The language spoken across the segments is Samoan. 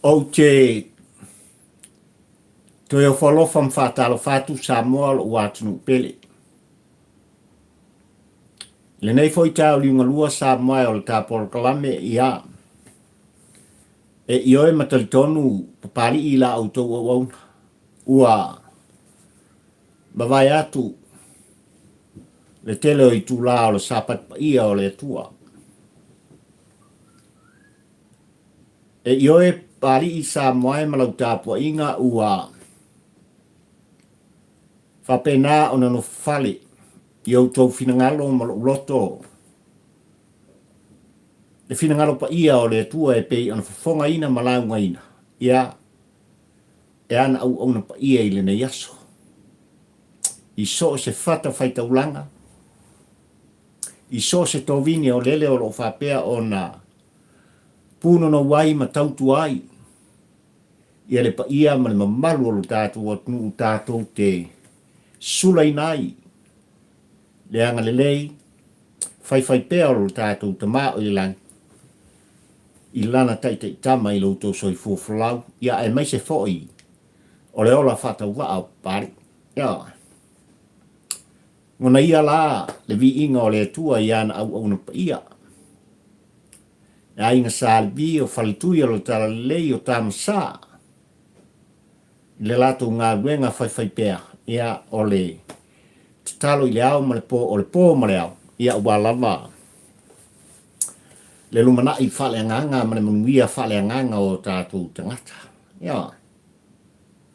Ou te toe ofo alofa ma faatalofa atu Samoa lou atunuu pele. I lenei foi taeao liugalua Samoa e o le ta polokalame ia e ioe ma talitonu Papalii i la outou auauna ua mavae atu le tele o itulā o le Sapati paia o le Atua. E ioe Papalii Samoa e ma lau tapuaiga ua faapena ona nofofale i outou finagalo ma lou loto le finagalo paia o le Atua e pei ona fofogaina ma laugaina ia e ana auauna paia i lenei aso. I so o se fata faitaulaga, i so o se tovine o lele o lo o faapea ona pūnonou ai ma tautua ai ia le paia ma le mamalu o lo tatou atunuu tatou te sulaina ai le agalelei faifaipea o lo tatou Tama o i le lagi i lana taitaitama i lo outou soifua folau, ia aemaise foi o le ola faatauvaa o Papalii. Ioe. Ona ia la le viiga o le Atua i ana auauna paia, le aiga Sa Levi o Faletui o le Talalelei o Tamasa, i le latou galuega faifaipea, ia, o le tatalo i le ao ma le po, o le po ma le ao, ia, aua lava le lumanai faaleagaga ma le manuia faaleagaga o tatou tagata. Ioe.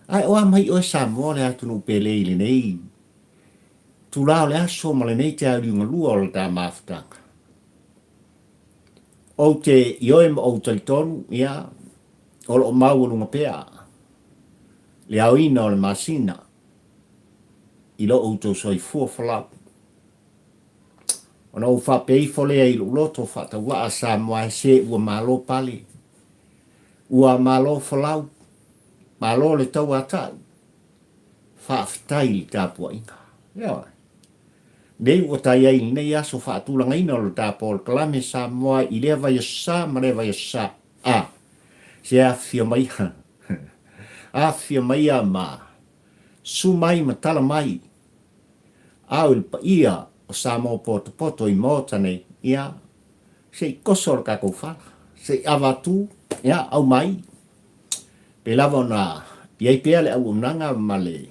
Ae o a mai oe Samoa le atunuu pele i lenei itula o le aso ma lenei taeao liugalua o le ta mafutaga? Ou te ioe ma ou talitonu, ia, o lo o maualuga pea le aoina o le masina i lo outou soifua folau. Ona ou faapea ifo lea i lou loto faatauvaa Samoa e se ua malo pale, ua malo folau, malo le tauatai, faafetai i le tapuaiga. Ioe. Nei ua tai ai i lenei aso faatulagaina o le ta polokalame Samoa i lea vaiaso sa ma lea vaiaso sa. A, se afifio maia, afifio maia ma su mai ma tala mai au i le paia o Samoa potopoto i Maota nei, ia, se i koso le tatou fala, se i avatu, ia, aumai, pei lava ona i ai pea le auaunaga ma le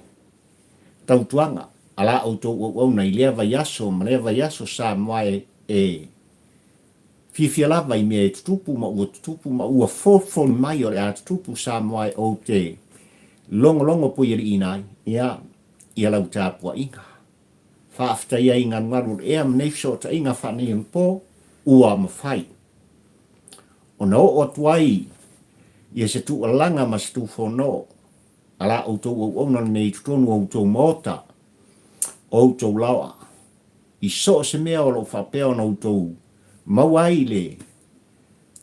tautuaga a la outou auauna i lea vaiaso ma lea vaiaso Samoa e, e Fiafia lava i mea e tutupu ma ua tutupu ma ua folifoli mai o le a tutupu Samoa e ou te logologo puialiiina ai ia ia lau tapuaiga. Faafetai ai i galugalu o le ea ma nei fesootaiga faaneionapo ua mafai ona oo atu ai ia se tuualaga ma se tufono a la outou auauna lenei i totonu o outou maota, o outou laoa. I so o se mea o lo o faapea ona outou maua ai le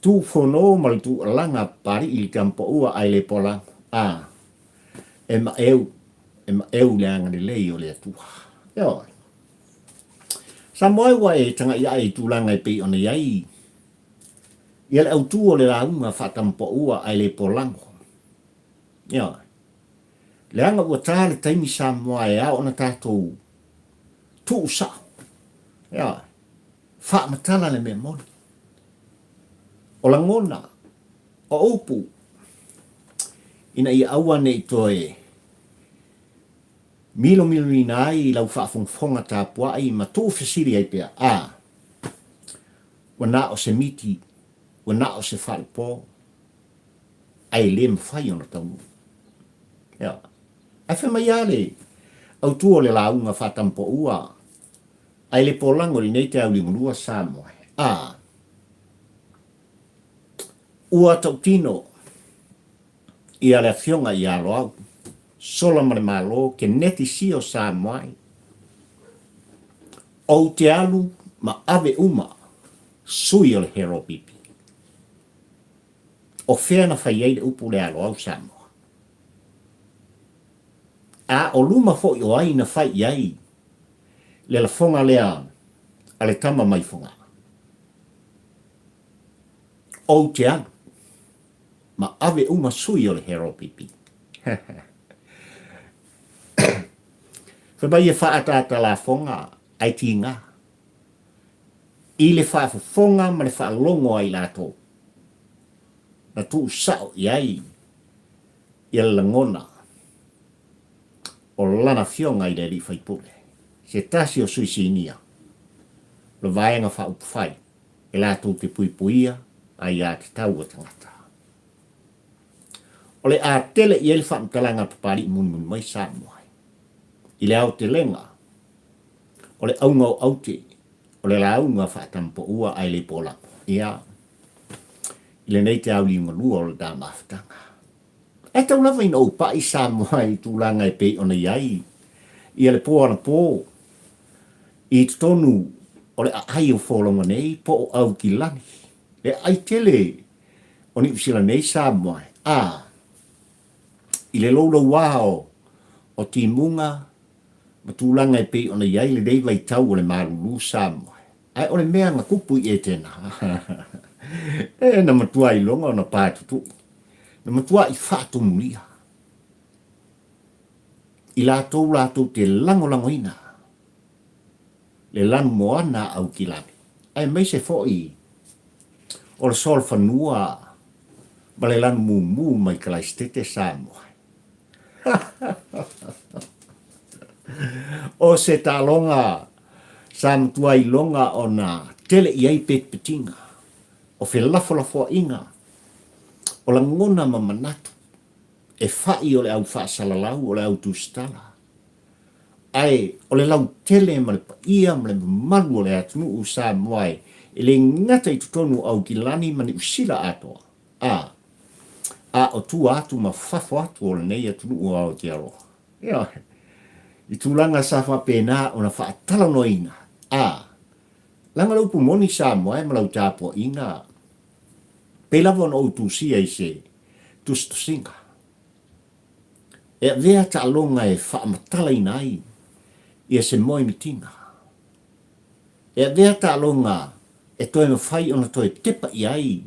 tuufono ma le tuualaga Papalii i le Tampaua ae le Polago, a, e maeu, e maeu le agalelei o le Atua. Ioe. Samoa ua e tagai ae i tulaga e pei ona i ai ia le autu o le lauga faatampaua ae le Polago. Ioe. Leaga ua ta le taimi Samoa e ao ona tatou tuu sao. Ioe. Faamatala le mea moni. O lagona, o upu, ina ia aua ne i toe milomiloina ai i lau faafogafoga tapuai ma tuufesili ai pea, a, ua na o se miti, ua na o se falepo, ae le mafai ona taunuu. Ioe. Ae fai mai lava le autu o le lauga faatampoua ae le polago i lenei taeao Samoa, a ua tautino ia le afioga ia Loau Sola ma le Malo Keneti Sio Samoa ou te alu ma ave uma sui o le HRPP. O fea na fai ai le upu lea a Loau Samoa? A o luma foi o ai na fai i ai le lafoga lea a le tama mai Fogaa? Ou te alu. ma ave uma sui o le HRPP. Fai mai e faaataata lafoga ae tiga i le faafofoga ma le faalogo a i latou na tuusao i ai ia le lagona o lana afioga i le alii faipule, se tasi o sui sinia o le Vaega Faaupufai e latou te puipuia aiatatau a tagata. O le a tele i ai le faamatalaga a Papalii mulimuli mai Samoa i le aotelega o le auga o aute o le lauga faatamapaua ae le polamo ia i lenei te auliugalua o le ta mafutaga. Ae tau lava ina ou pai Samoa i tulaga e pei ona i ai ia le po anapo i totonu o le aai o folauga nei po o Aukilani, le aai tele o Niu Sila nei Samoa, a i le louloua o timuga ma tulaga e pei ona i ai lenei vaitau o le malulu Samoa. Ae o le mea na tupu i Etena, e na matua iloga ona patutu'i, na matua'i faatumulia i latou latou te lagolagoina le lanumoana a Aukilani, aemaise foi o le solofanua ma le lanumumu mai Kalaisitete Samoa. O se taaloga sa matua iloga ona tele i ai petipetiga, o felafolafoaiga, o lagona ma manatu e fa'i o le au faasalalau, o le au tusitala. Ae o le lautele ma le paia ma le mamalu o le atunuu o Samoa e le gata i totonu o Aukilani ma Niu Sila atoa, a a o tua atu ma fafo atu o lenei atunuu o Aotearoa. Ioe. I tulaga sa faapena ona faatalanoaina, a leaga le upu moni Samoa e ma lau tapuaiga, pei lava ona ou tusia i se tusitusiga, e avea taaloga e faamatalaina ai ia se moemitiga. E avea taaloga e toe mafai ona toe tepa i ai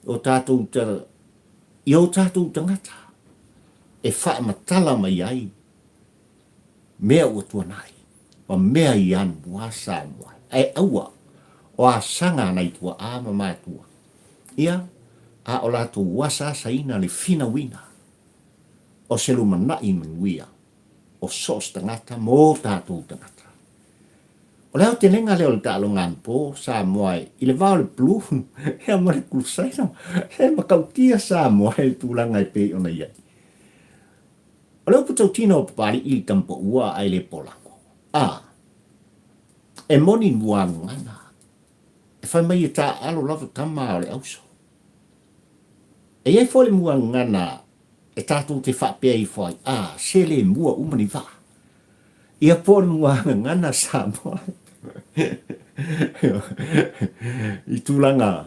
o tatou i o tatou tagata e faamatala mai ai mea ua tuanai ma mea i anamua Samoa. Ae aua o asaga a nai tuaa ma matua, ia, a o latou asaasaina le finauina o se lumanai manuia o so o se tagata mo tatou tagata. O le aotelega lea o le taaloga anapo Samoa i le va o le Blue ia ma le Crusader, e matautia Samoa i le tulaga e pei ona i ai. O le upu tautino o Papalii i le tamapaua ae le polago. A, e moni muagagana, e fai mai e taaalo lava tama o le auso. E i ai foi le muagagana e tatou te faapea ifo ai, a, se le mua uma ni vaa. Ia po o le muagagana Samoa i tulaga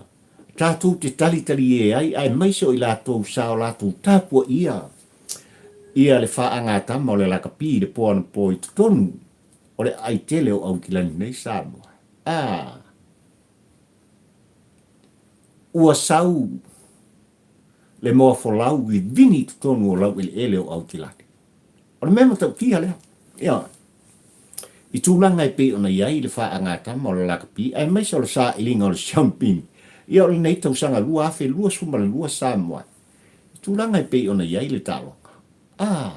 tatou te talitalie ai, aemaise o i latou sa o latou tapuaia ia le faagatama o le lakapi i le po anapo i totonu o le aai tele o Aukilani nei Samoa. A, ua sau le moa folau vivini i totonu o laueleele o Aukilani. O le mea matautia lea, ioe, i tulaga e pei ona i ai le faagatama o le lakapi aemaise o le sailiga o le siamupini, ia o lenei tausaga 2022 Samoa, i tulaga e pei ona i ai le taaloga. A!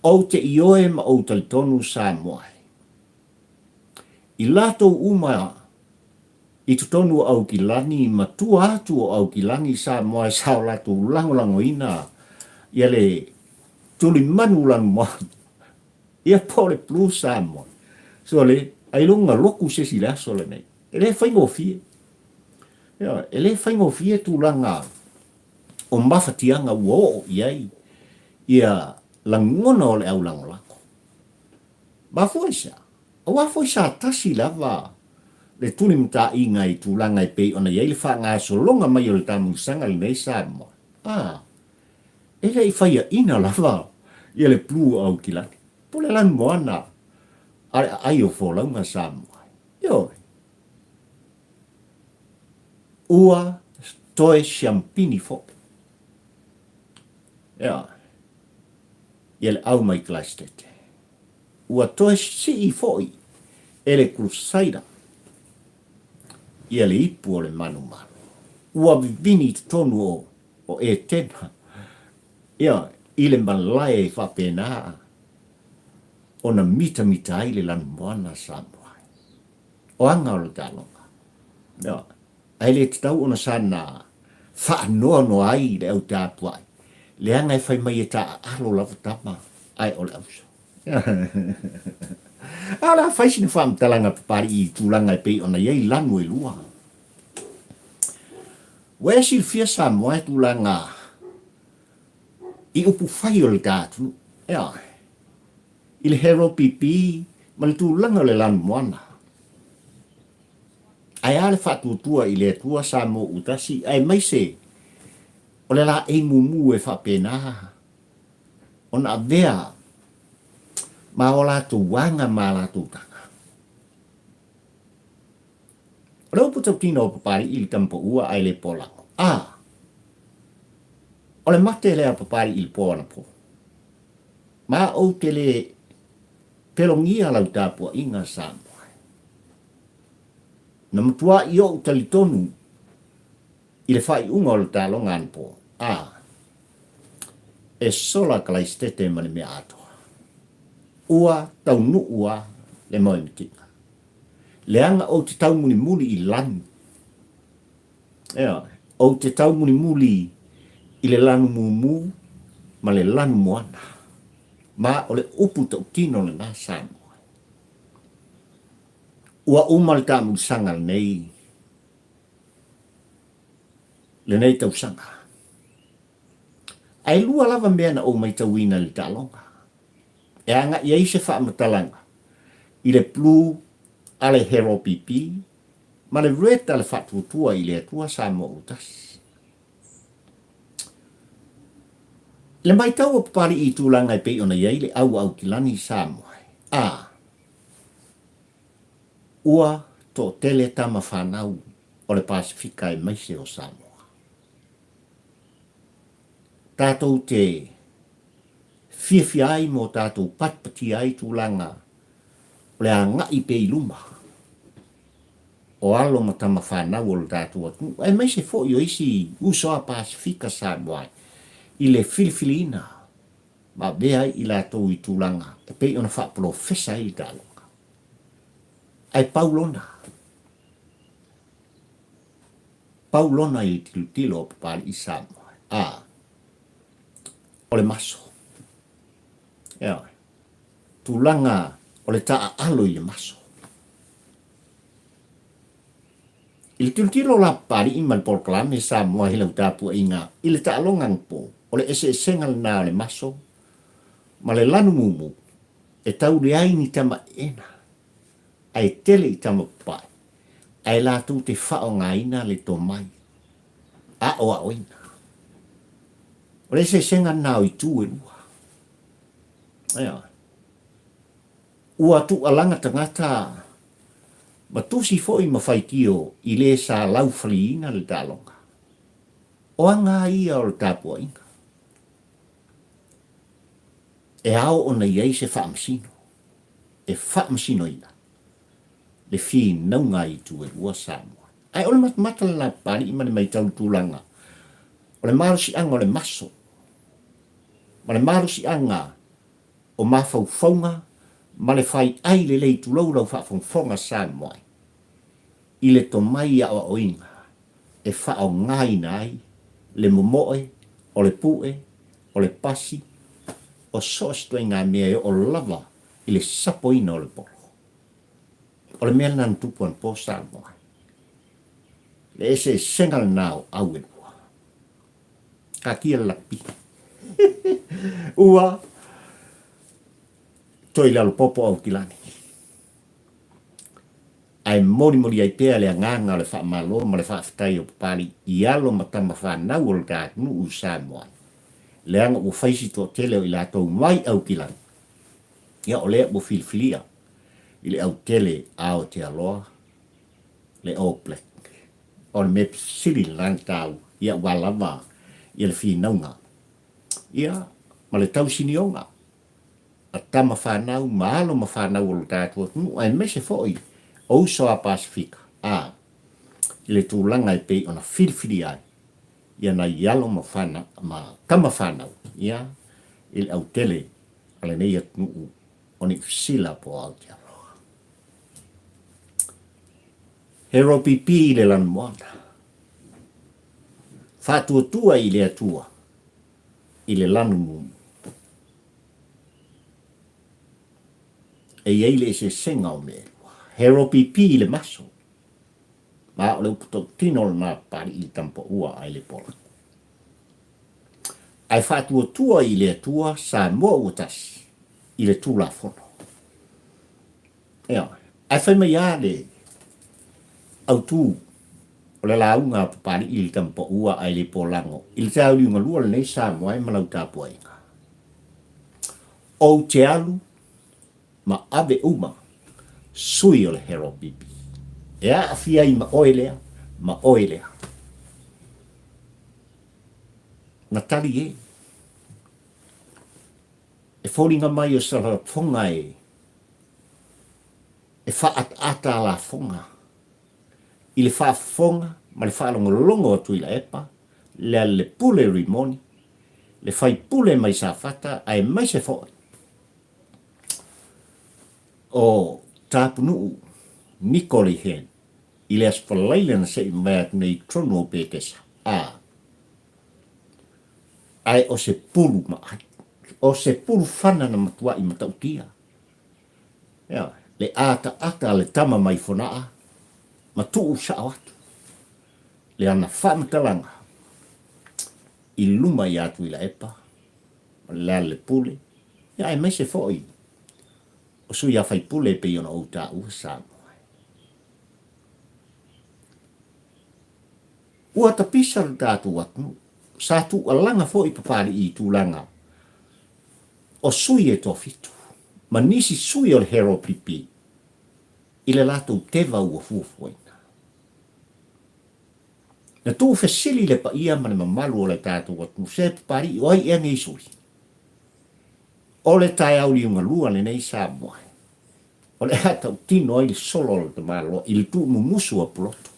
Ou te ioe ma ou talitonu Samoa, i latou uma I totonu o Aukilani ma tua atu o Aukilani Samoa sa o latou lagolagoina ia le tulimanu lanumoana ia po o le Blue Samoa. Sole, ailoga loku se isi i le aso lenei. E le faigofie. Ioe, e le faigofie tulaga o mafatiaga ua oo i ai ia lagona o le au lagolago. Mafua i se a? Aua foi sa tasi lava le tulimataʻiga i tulaga e pei ona i ai le faagasologa mai o le taamilosaga lenei Samoa. A, e le i faiaʻina lava ia le plu o Aukilani, po o le lanumoana a le aai o folauga Samoa. Ioe. Ua toe siampini foi. Ioe. Ia le au mai Kalaisitete. Ua toe sii foi e le Kulusaida ia le ipu o le manumanu. Ua vivini i totonu o, o Etena, ioe, i le malae e faapena ona mitamita ai le lanumoana a Samoa. O aga o le taaloga. Ioe. Ae le tatau ona sana faanoanoa ai le au tapuai, leaga e fai mai e taaalo lava tama, ae o le auso. A o le a fai sina faamatalaga Papalii i tulaga e pei ona i ai lanu e lua. Ua e silafia Samoa e tulaga i upu fai o le ta atunuu, ioe, i le Hero PP ma le tulaga o le lanu moana. Ae a le faatuatua i le Atua Samoa ua tasi, aemaise o le laei mumu e faapena ona avea ma o latou aga ma a latou taga. O le upu tautino o Papalii i le tama paua ae le polago. A! O le mate lea a Papalii i le po anapo. Ma ou te le pelogia lau tapuaiga Samoa. Na matuai ou talitonu i le faaiuga o le taaloga anapo, a e sola Kalaisitete ma le mea atoa. Ua taunuu a le moemitiga. Leaga ou te taumulimuli i lanu. Ioe, ou te taumulimuli i le lanu mumu ma le lanu moana. Ma o le upu tautino lena Samoa. Ua uma le taamulisaga lenei, lenei tausaga. Ae lua lava mea na ou maitauina i le taaloga. E agai ai se faamatalaga i le blue a le Hero PP ma le red a le Faatuatua i le Atua Samoa ua tasi. I le maitau o Papalii i tulaga e pei ona i ai le au a Aukilani i Samoa, a Ua toatele tama fanau o le Pasefika aemaise o Samoa. Tatou te fiafia ai ma o tatou patipatia ai tulaga o le agai pea i luma o alo ma tama fanau o le tatou atunuu aemaise foi o isi uso a Pasefika Samoa i le filifiliina ma avea ai i latou i tulaga e pei ona faapolofesa ai le taaloga. Ae pau lona, pau lona i le tilotilo a Papalii Samoa, a, o le maso. Ioe. Tulaga o le taaalo i le maso. I le tilotilo la Papalii ma le polokalame Samoa i lau tapuaiga i le taaloga anapo, o le eseesega lena o le maso ma le lanu mumu e tau leai ni tama eena, ae tele i tama papae, ae latou te faaaogaina le tomai aoaoina. O le eseesega lena o itu e lua. Ioe. Ua tuualaga tagata ma tusi foi ma faitio i le sa laufaliina le taaloga. O aga ia o le tapuaiga. E ao ona i ai se faamasino e faamasinoina le finauga a itu e lua Samoa. Ae o le matamata le lapapalii ma le maitau le tulaga o le malosiaga o le maso ma le malosiaga o mafaufauga ma le fai ai lelei tulou lau faafogafoga Samoa i le tomai aoaoina e faaaogaina ai le momoe o le pue, o le pasi, o so o se ituaiga mea e oo lava i le sapoina o le polo. O le mea lena na tupu anapo Samoa. Le eseesega lena o au e lua. Taatia le lakapi. Ua toe i lalo popo Aukilani. Ae molimoli ai pea le agaga o le faamalo ma le faafetai o Papalii i alo ma tama fanau o le ta atunuu i Samoa, leaga ua fai si toatele o i latou mai Aukilani, ia o lea ua filifilia i le autele Aotearoa le All Black. O le mea sili lena ona taua. Ia aua lava ia le finauga ia ma le tausinioga a tama fanau ma alo ma fanau o lo tatou atunuu aemaise foi o uso a Pasefika a i le tulaga e pei ona filifilia ai ia nai alo ma fana ma tama fanau ia i le autele a lenei atunuu o Niu Sila po o Aotearoa. He ropipi i le lanumoana. Faatuatua i le Atua i le lanu mumu. E i ai le eseesega o mea e lua. He ropipi i le maso. Ma o le upu tautino lena Papalii i le tamapaua ae le pola. Ae faatuatua i le Atua Samoa ua tasi i le Tulafono. Ioe. Ae fai mai lava le autu o le lauga a Papalii i le tamapaua ae le polago i le taeao liugalua lenei Samoa e ma lau tapuaiga. Ou te alu ma ave uma sui o le Heropipi. E aafia ai ma oe lea, ma oe lea. Na tali e. E foliga mai o Salafoga e e faaataata a lafoga i le faafofoga ma le faalogologo a Tuilaepa, Lealailepule Rimoni, le faipule mai Safata aemaise foi o Tapunuu Niko Leihen i le Aso Faraile na se'i mavae atu nei i totonu o Petesa, a ae o se pulu maai, o se pulu fana na matua'i matautia. Ioe, le ataata a le tama mai Fogaa ma tuu sao atu le ana faamatalaga i luma ia Tuilaepa ma Lealailepule, ia aemaise foi o sui a faipule e pei ona ou taua Samoa. Ua tapisa lo tatou atunuu, sa tuualaga foi Papalii i tulaga o sui e toafitu ma nisi sui o le HRPP i le latou teva ua fuafuaina. Na tuufesili le paia ma le mamalu o le tatou atunuu, se Papalii, o ai ea nei sui? O le taeao liugalua lenei Samoa, o le a tautino ai le solo a le tamaloa i le tuumumusu a Pulotu.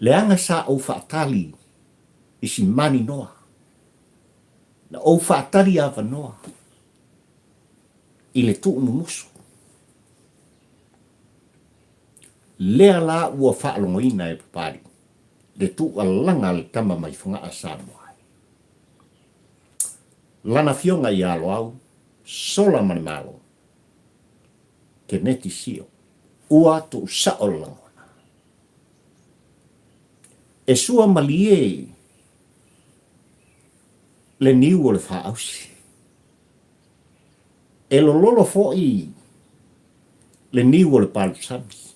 Leaga sa ou faatali i si maninoa, na ou faatali avanoa i le tuumumusu. Lea la ua faalogoina e Papalii le tuualaga a le tama mai Fogaa Samoa. Lana afioga ia Loau, sola ma le Malo, Keneti Sio, ua tuusao le lagona. E sua malie le niu o le faausi. E lololo foi le niu o le palusami.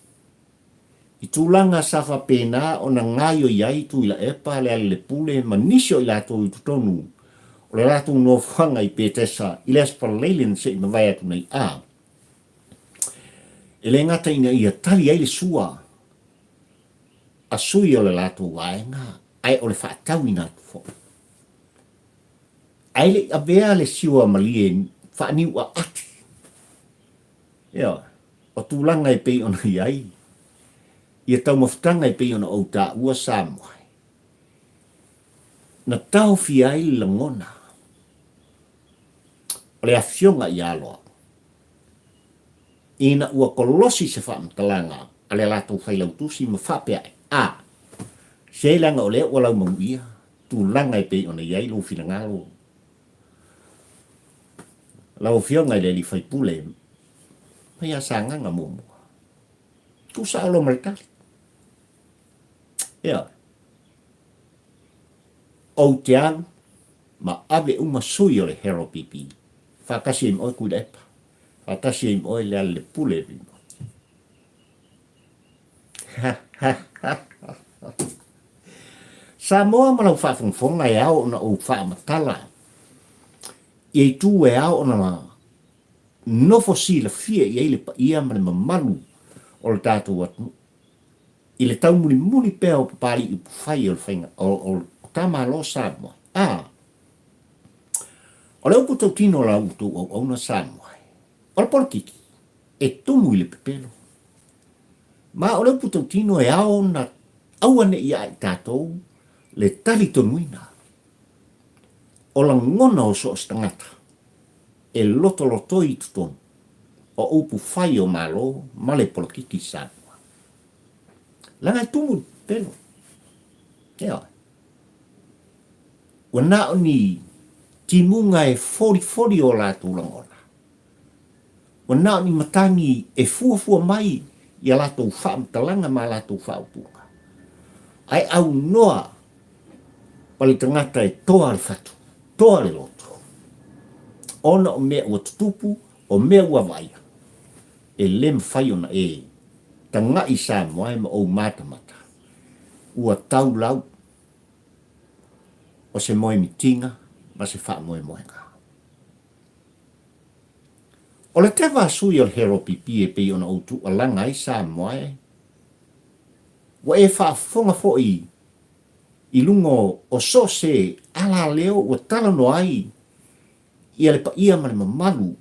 I tulaga sa faapena ona gaoioi ai Tuilaepa, Lealailepule ma nisi o i latou i totonu o le latou nofoaga i Petesa i le Aso Faraile na se i mavae atu nei a e le gata ina ia tali ai le sua a sui o le latou vaega ae o le faatauina atu foi. Ae le i avea le siua malie faaniuaati. Ioe, o tulaga e pei ona i ai ia taumafataga e pei ona ou taua Samoa, na taofia ai le lagona o le afioga ia Loau ina ua kolosi se faamatalaga a le latou failautusi ma faapea ai, A, se leaga o lea ua laumanuia tulaga e pei ona i ai lou finagalo Lau Afioga i le Alii Faipule mai ia Sagaga muamua. Tuu sao loa ma le tali. Ioe. Ou te alu ma ave uma sui o le HRPP faatasi ai ma oe Tuilaepa, faatasi ai ma oe Lealailepule Rimoni. Samoa ma lau faafogafoga e ao ona ou faamatala ia itu e ao ona nofo silafia i ai le paia ma le mamalu o le tatou atunuu. I le taumulimuli pea o Papalii upufai o le faiga o, o, o ta Malo Samoa, a, o le upu tautino o la outou auauna Samoa, o le polokiki e tumu i le pepelo. Ma o le upu tautino e ao ona auaneʻi ia i tatou le talitonuina o lagona o so o se tagata e lotolotoi i totonu o upu fai o Malo ma le polokiki Samoa. Leaga e tumu i le pepelo. Ioe. Ua na o ni timuga e folifoli o latou lagona. Ua na o ni matagi e fuafua mai i a latou faamatalaga ma a latou faaupuga. Ae aunoa ma le tagata e toa le fatu, toa le loto, ona o mea ua tutupu, o mea ua vaaia, e le mafai ona e taga'i Samoa e ma ou matamata, ua tau lau o se moemitiga ma se faamoemoega. O le teva a sui o le Heropipi e pei ona ou tuualaga ai Samoa e, ua e faafofoga foi i luga o so o se alaleo ua talanoa ai ia le paia ma le mamalu,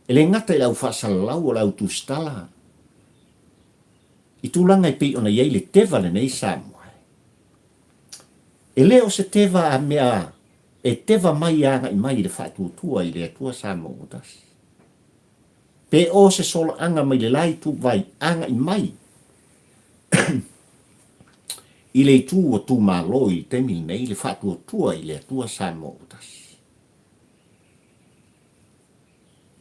e le gata i le au faasalalau o le au tusitala i tulaga e pei ona i ai le teva lenei Samoa. E le o se teva a mea e teva mai agai mai i le faatuatua i le Atua Samoa ua tasi. Pe o se solaaga mai le la ituvai agai mai i le itu ua tumalo i le taimi lenei le faatuatua i le Atua Samoa ua tasi.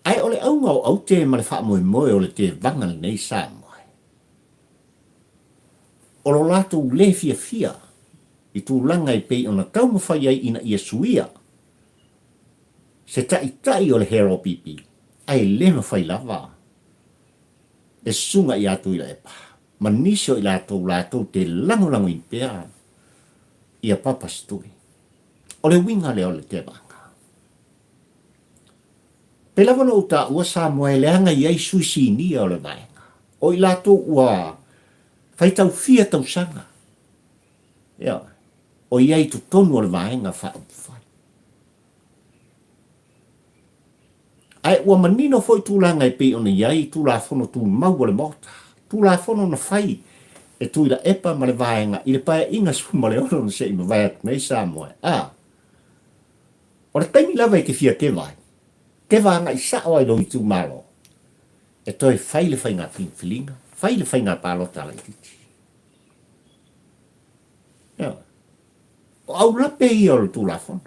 Ae o le auga o aute ma le faamoemoe o le tevaga lenei Samoa, o lo latou le fiafia i tulaga e pei ona taumafai ai ina ia suia se taitai o le HRPP, ae le mafai lava e susuga ia Tuilaepa ma nisi o i latou latou te lagolagoina pea ia Papa Setui. O le uiga lea o le tevaga. Pei lava ona ou taua Samoa e leaga i ai sui sinia o le vaega, o i latou ua faitau fia tausaga, ioe, o i ai i totonu o le Vaega Faaupufai. Ae ua manino foi tulaga e pei ona i ai Tulafono Tumau a le Maota, Tulafono na fai e Tuilaepa ma le Vaega i le Paeaiga 16 na se i mavae atu nei Samoa, a o le taimi lava e te fia teva ai, teva agai sao ai lou itumalo e toe fai le faiga filifiliga, fai le faiga palota laitiiti. Ioe. O aulape ia o le Tulafono.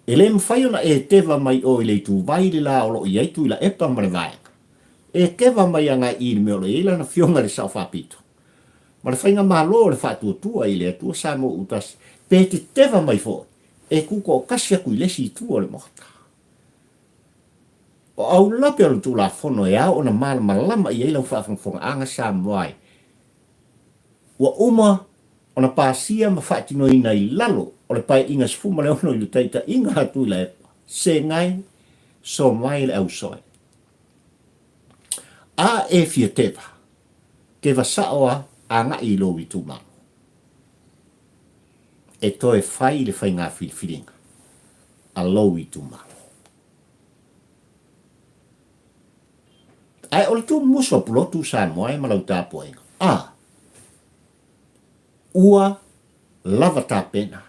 E le mafai ona e teva mai o i le ituvai le la o lo o i ai Tuilaepa ma le Vaega. E teva mai agai i le mea o lo o i ai lana Afioga i le Sao Faapito ma le Faigamalo o le Faatuatua i le Atua Samoa Utasi, pe te teva mai foi e tutoatasi atu i le isi itu o le Maota. O aulape o le Tulafono e ao ona malamalama i ai lau faafogafogaaga Samoa e ua uma ona pasia ma faatinoina i lalo o le Paeaiga 16 i le taitaiga a Tuilaepa, Segae, Somae le Ausoe. A e fia teva, teva sao a agai i lou itumalo. E toe fai le faiga filifiliga a lou itumalo. Ae o le tuumusu a Pulotu Samoa e ma lau tapuaiga, a ua lava tapena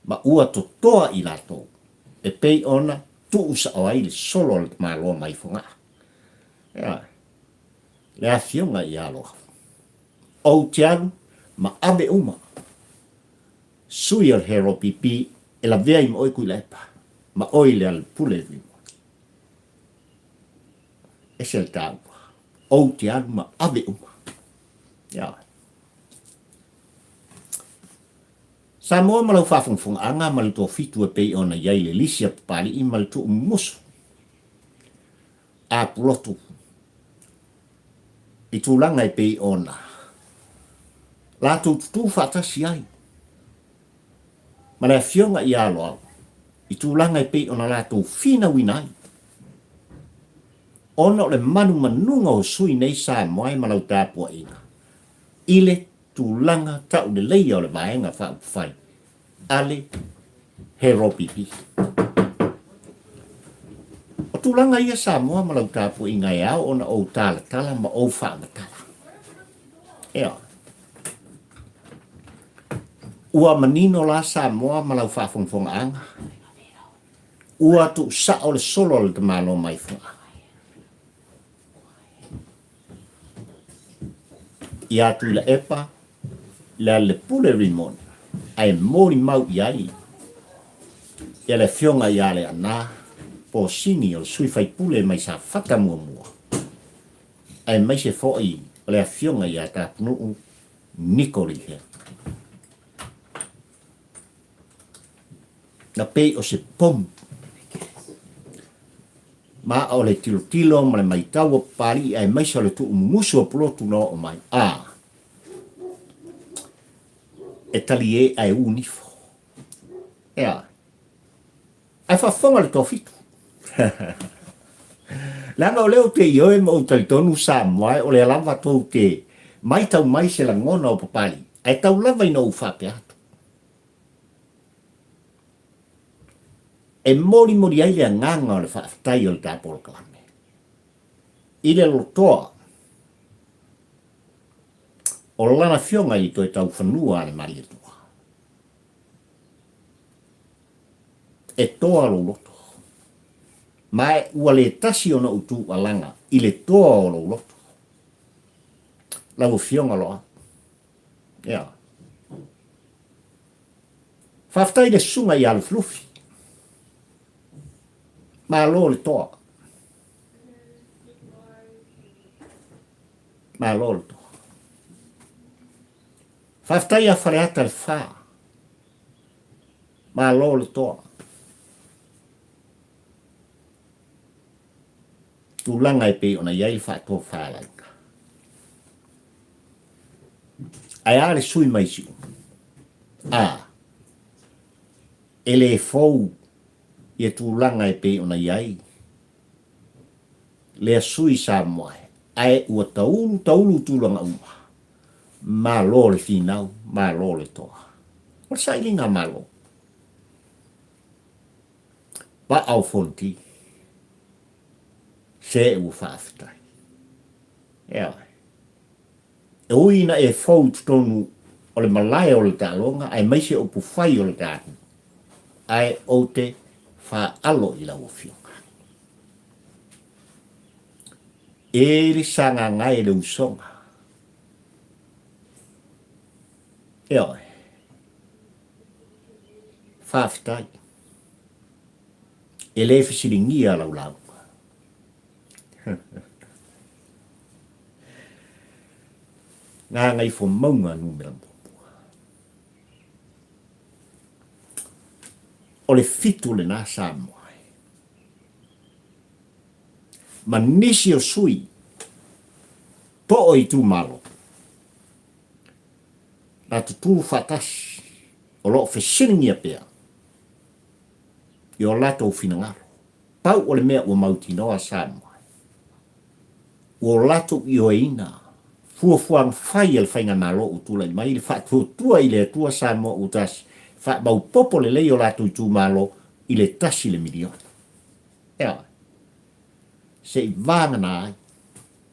ma ua totoa i latou e pei ona tuu sao ai le solo a le Malo mai Fogaa. Ioe. Le afioga ia Aloafu. Ou te alu ma ave uma sui o le HRPP e lavea i ma oe Tuilaepa ma oe i le Alepule Vimo. Ese le taua. Ou te alu ma ave uma. Ioe. Samoa ma lau faafogafogaaga ma le toafitu e pei ona i ai le lisi a Papali'i ma le tuumumusu a Pulotu i tulaga e pei ona latou tutū faatasi ai ma le Afioga ia Aloau i tulaga e pei ona latou finauina ai. Ona o le manumanuga o sui nei Samoa e ma lau tapuaiga i le tulaga tauleleia o le Vaega Faaupufai a le HRPP. O tulaga ia Samoa ma lau tapuaiga e ao ona ou talatala ma ou faamatala. Ioe. Ua manino la Samoa ma lau faafogafogaaga, ua tuusao le solo a le tamaloa mai Fogaa. Ia Tuilaepa, Lealailepule Rimoni, ae molimau i ai ia le afioga ia Leaana Posini o le sui faipule mai Safata muamua, aemaise foi o le afioga ia Tapunuu Niko Lee Hang. Na pei o se pomu. Ma o le tilotilo ma le maitau o Papalii aemaise o le tuumumusu o Pulotu na oo mai, a e talie ae u nifo. Ea. Ae faafofoga le toafitu. Leaga o lea ou te ioe ma ou talitonu Samoa o lea lava tou te maitau mai se lagona o Papalii, ae tau lava ina ou faapea atu. E molimoli ai le agaga o le faafetai o le ta polokalame i le lotoa o lana afioga i le toe taufanua a le Malietoa. E toa lou loto, ma ua le tasi ona ou tuualaga i le toa o lou loto. Lau Afioga Loau. Ioe. Faafetai i le susuga ia Lufilufi. Malo le toa. Malo le toa. Faafetai ia Faleata le Fa. Malo le toa. Tulaga e pei ona i ai le faatofalaiga. Ae a le sui mai Siumu? A, e le fou ia tulaga e pei ona i ai lea sui Samoa ae ua taulu taulu tulaga uma. Malo le finau, malo le toa. O le sailiga a Malo. Vaa o Fonoti. Se ua faafetai. Ioe. E ui ina e fou i totonu o le malae o le taaloga aemaise upufai o le tatou, ae ou te faaalo i lau Afioga. E le sagagae le usoga. Ioe. Faafetai. E le fesiligia lau lauga. Gagaifomauga numera muamua. O le fitu lena Samoa. Ma nisi o sui po o itumalo na tutū faatasi o lo o fesiligia pea i o latou finagalo. Pau o le mea ua mautinoa Samoa, ua o latou ioeina fuafuaga fai a le Faigamalo ua tulai mai i le faatuatua i le Atua Samoa ua tasi, faamaopopo lelei o latou itumalo i le tasi le miliona. Ioe. Se i vagana ai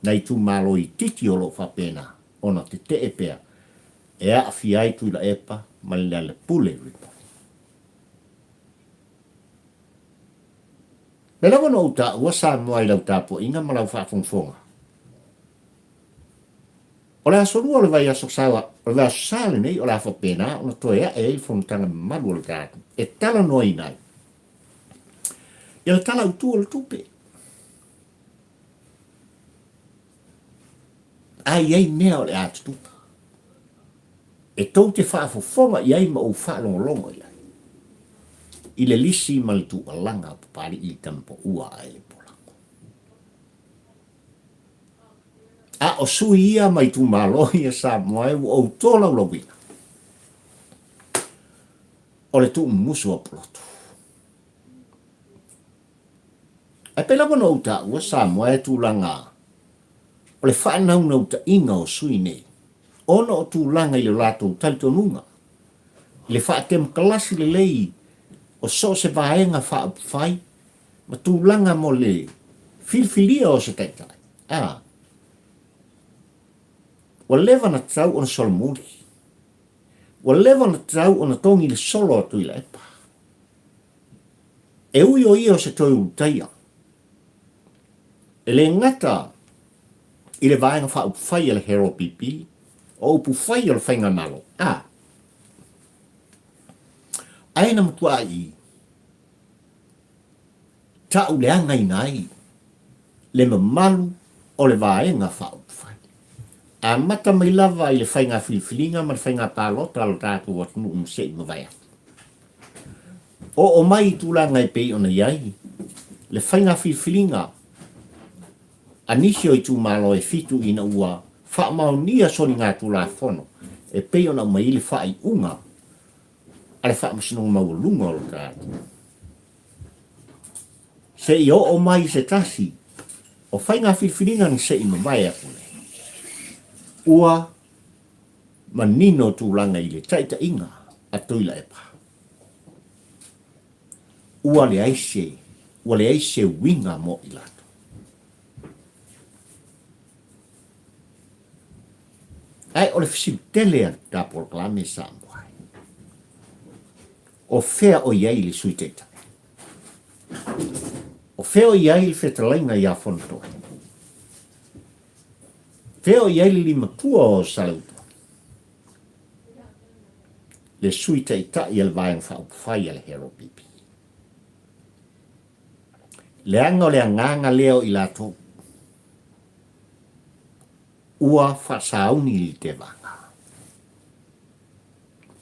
nai itumalo itiiti o lo o faapena ona tetee pea e aafia ai Tuilaepa ma le Lealepule Report. Lea lava na ou taua Samoa i lau tapuaiga ma lau faafogafoga. O le aso lua o le vaiaso sa, o le vaiaso sa lenei o le a faapena ona toe ae ai le fonotaga mamalu o le tatou e talanoaina ai ia le Tala Autu o le Tupe. A i ai mea o le a tutupu e tou te faafofoga i ai ma ou faalogologo i ai i le lisi ma le tuualaga a Papalii i Tamapaua ae le Polago. A o sui ia ma itumalo ia Samoa e ua ou tolaulauina o le tuumumusu o Pulotu. Ae pei lava ona ou taua Samoa e tulaga o le faanaunautaiga o sui nei ona o tulaga i le latou talitonuga i le faatemokalasi lelei o so o se vaega faaupufai ma tulaga mo le filifilia o se taitai. A Ua leva ona tatau ona solomuli. Ua leva ona tatau ona togi le solo a Tuilaepa. E ui o ia o se toe ulutaia, e le gata i le Vaega Faaupufai a le HRPP, o upufai o le Faigamalo, a ae na matuai tauleagaina ai le mamalu o le Vaega Faaupufai. Amata mai lava i le faiga filifiliga ma le faiga palota a lo tatou atunuu na se i mavae atu. Oo mai i tulaga e pei ona i ai le faiga filifiliga a nisi o itumalo e fitu ina ua faamaonia soligatulafono e pei ona aumai ai le faaiuga a le Faamasinoga Maualuga o lo tatou Se i oo mai se tasi o faiga filifiliga na se i mavae atu nei, ua manino tulaga i le taitaiga a Tuilaepa. Ua leai se, ua leai se uiga mo i latou. Ae o le fesili tele a le polokalame Samoa, o fea o i ai le Sui Taitai? O fea o i ai le fetalaiga ia Fonotoe? Fea o i ai le limatua o Saleutoe? Le Sui Taitai a le Vaega Faaupufai a le HRPP. Leaga o le agaga lea o i latou ua faasauni i le tevaga.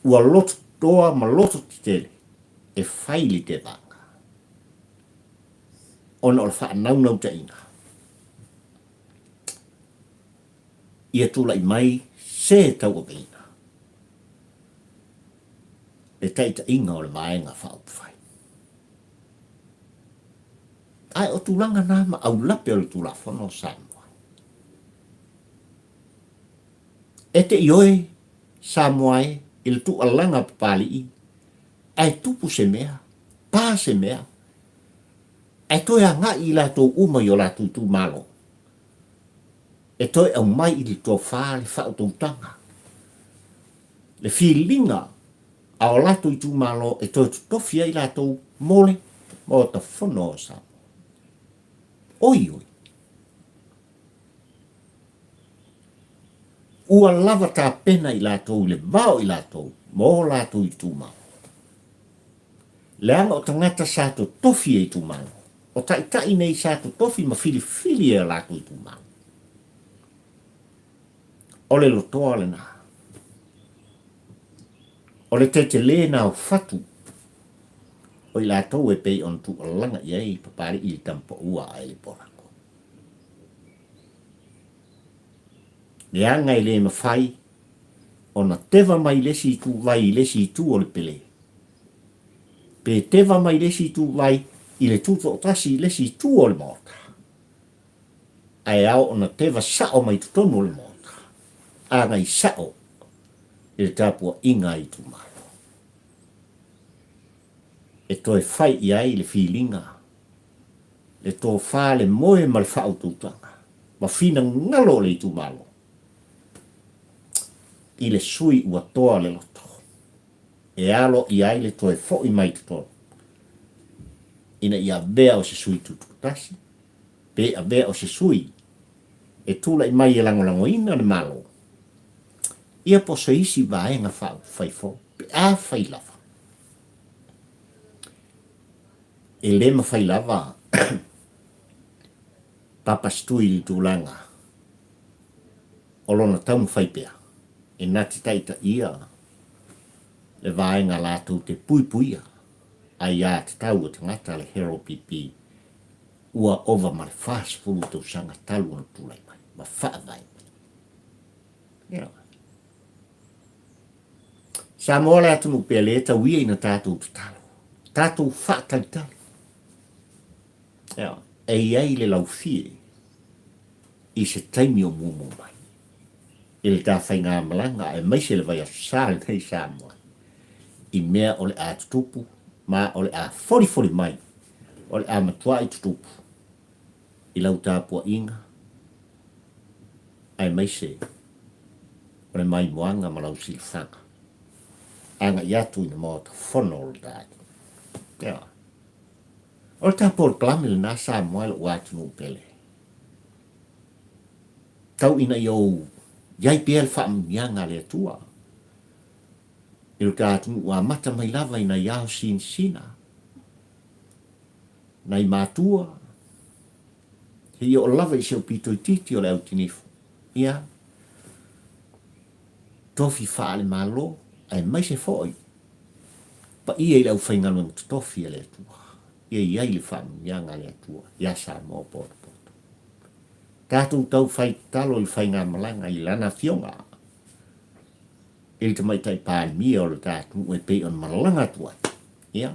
Ua loto toa ma loto tetele e fai le tevaga ona o le faanaunautaiga ia tulai mai se tauaveina le taitaiga o le Vaega Faaupufai. Ae o tulaga na ma aulape o le Tulafono o Samoa. E te ioe Samoa e i le tuualaga a Papalii, ae tupu se mea, pa se mea, ae toe agai i latou uma i o latou itumalo, e toe aumai i le tofa le faautautaga, le filiga a o latou itumalo e toe totofi ai latou mo le Maota Fono o Samoa. Oi oi! Ua lava tapena i latou i le va o i latou ma o latou itumalo. Leaga o tagata sa totofi e itumalo, o taitai nei sa totofi ma filifili e o latou itumalo. O le lotoa lena. O le tetele na o fatu o i latou e pei ona tuualaga i ai Papalii i le tama paua a Eliporago. Leaga e le mafai ona teva mai le isi ituvai i le isi itu o le pele, pe teva mai le isi ituvai i le tutoatasi i le isi itu o le Maota, ae ao ona teva sao mai totonu o le Maota, agai sao i le tapuaiga a itumalo. E toe fai i ai le filiga, le tofa, le moe ma le faautautaga, ma finagalo o le itumalo i le sui ua toa le loto, e alo i ai le toe foi mai totonu, ina ia avea o se sui tutoatasi, pe avea o se sui e tulai mai e lagolagoina le Malo, ia po o se isi vaega faaupufai fou, pe a fai lava. E le mafai lava Papasitui i le tulaga o lona taumafai pea e na te taitaia le vaega latou te puipuia aiā tatau a tagata le HRPP ua ova ma le 40 tausaga talu ona tulai mai ma faavae mai. Ioe. Samoa le atunuu pea le tau ia ina tatou tatalo, tatou faatalitali. Ioe. E i ai le laufie i se taimi o muamua mai i le ta faigamalaga aemaise le vaiaso sa lenei i Samoa i mea o le a tutupu ma o le a folifoli mai, o le a matuai tutupu i lau tapuaiga aemaise o le maimoaga ma lau silafaga agai atu i le Maota Fono o le ta atunuu. Ioe. O le ta polokalame lena Samoa e lou atunuu pele. Tau ina ia ou i ai pea le faamanuiaga a le Atua i lo ta atunuu ua amata mai lava i nai ao sinasina, nai matua, seia oo lava i si ou pito itiiti o le au tinifu. Ia, tofi faale-Malo aemaise foi paia i le aufaigaluega totofi a le Atua. Ia i ai le faamanuiaga a le Atua iā Samoa potopoto. Tatou tau fai tatalo i le faigamalaga i Lana Afioga i le Tamaitai Palemia o le ta atunuu e pei ona malaga atu ai, ia,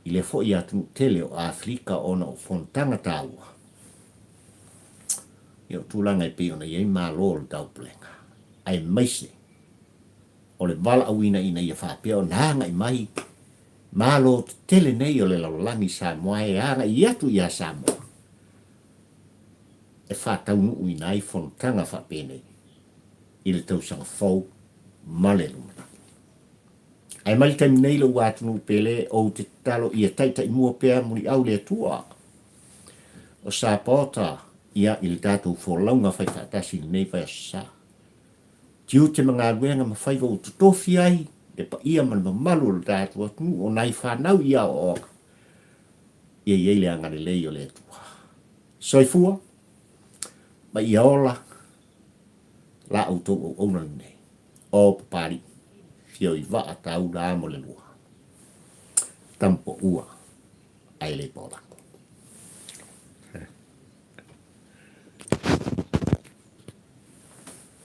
i lea foi atunuu tele o Aferika ona o fonotaga taua, ia o tulaga e pei ona i ai Malo o le Taupulega, aemaise o le valaauina ina ia faapea ona agai mai Malo tetele nei o le lalolagi i Samoa e agai atu ia Samoa e faataunuuina ai fonotaga faapenei i le tausaga fou ma le lumanai. Ae mai le taimi nei lou atunuu pele ou te tatalo ia taitaimua pea muliau le Atua o sapaota ia i le tatou folauga faifaatasi i lenei vaiaso sa. Tiute ma galuega ma faiva ua totofi ai le paia ma le mamalu o le tatou atunuu o nai fanau i aoaoga, ia i ai le agalelei o le Atua. Soifua ma ia ola la outou auauna lenei. O Papalii, fio i vaa taula amo le lua. Tama poua ae le paolako.